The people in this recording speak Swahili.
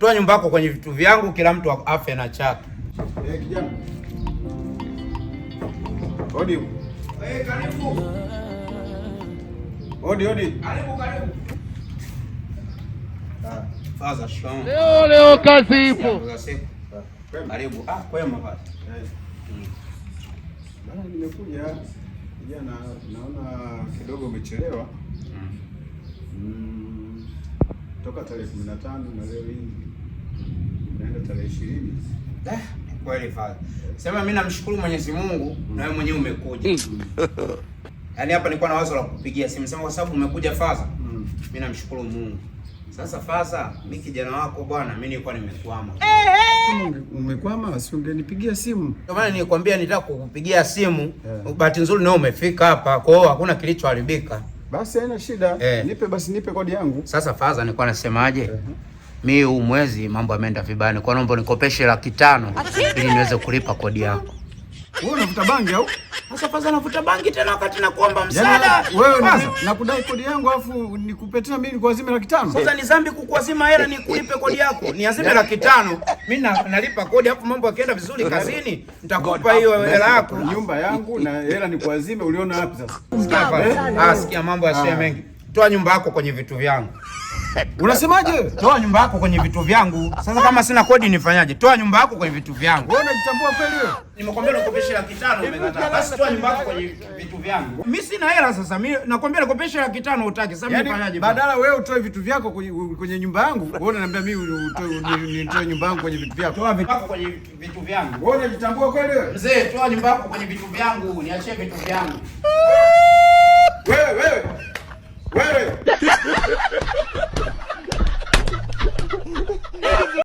Toa nyumba yako kwenye vitu vyangu, kila mtu afe na chake. Eh, kijana. Odi. Eh, karibu. Odi, odi. Karibu, karibu. Faza, shikamoo. Leo leo kazi ipo. Karibu. Ah, kwema basi. Eh. Bana, nimekuja kijana, naona kidogo umechelewa. Toka tarehe 15 na leo hii naenda tarehe 20. Eh, ni kweli Faza. Sema mimi namshukuru Mwenyezi Mungu na wewe mwenyewe umekuja. Yaani hapa nilikuwa na wazo la kukupigia simu, sema kwa sababu umekuja Faza. Mimi namshukuru Mungu. Sasa Faza, mimi kijana wako bwana, mimi nilikuwa nimekwama. Kama umekwama, si ungenipigia simu? Ndio maana nilikwambia nitaka kukupigia simu. Yeah. Bahati nzuri nawe umefika hapa, kwa hiyo hakuna kilichoharibika. Basi haina shida. Eh. Nipe basi, nipe kodi yangu. Sasa Faza, nilikuwa nasemaje? Mimi huu mwezi mambo yameenda vibaya, nilikuwa naomba nikopeshe 500,000 ili niweze kulipa kodi yako. Wewe unavuta bangi au? Sasa Faza, navuta bangi tena wakati nakuomba msaada? Yaani wewe Faza, nakudai kodi yangu afu nikupe tena mimi nikuazime 500,000? Sasa ni dhambi kukuazima hela ni kulipe kodi yako. Niazime 500,000, mimi nalipa kodi afu mambo yakienda vizuri kazini nitakupa hiyo hela yako. Nyumba yangu na hela nikuazime, uliona wapi sasa? Sikia Faza. Ah, sikia mambo yasiyo mengi. Toa nyumba yako kwenye vitu vyangu. Unasemaje? Toa nyumba yako kwenye vitu vyangu. Sasa kama sina kodi nifanyaje? Toa nyumba yako kwenye vitu vyangu. Wewe unajitambua kweli wewe? Nimekwambia nikopeshe 500,000 umekataa. Basi toa nyumba yako kwenye vitu vyangu. Mimi sina hela sasa. Mimi nakwambia nikopeshe 500,000 hutaki. Sasa mimi Yaani nifanyaje? badala wewe utoe vitu vyako kwenye nyumba yangu, wewe unaniambia mimi nitoe nyumba yangu kwenye vitu vyako. Toa vitu vyako kwenye vitu vyangu. Wewe unajitambua kweli wewe? Mzee, toa nyumba yako kwenye vitu vyangu. Niachie vitu vyangu. Wewe wewe. Wewe.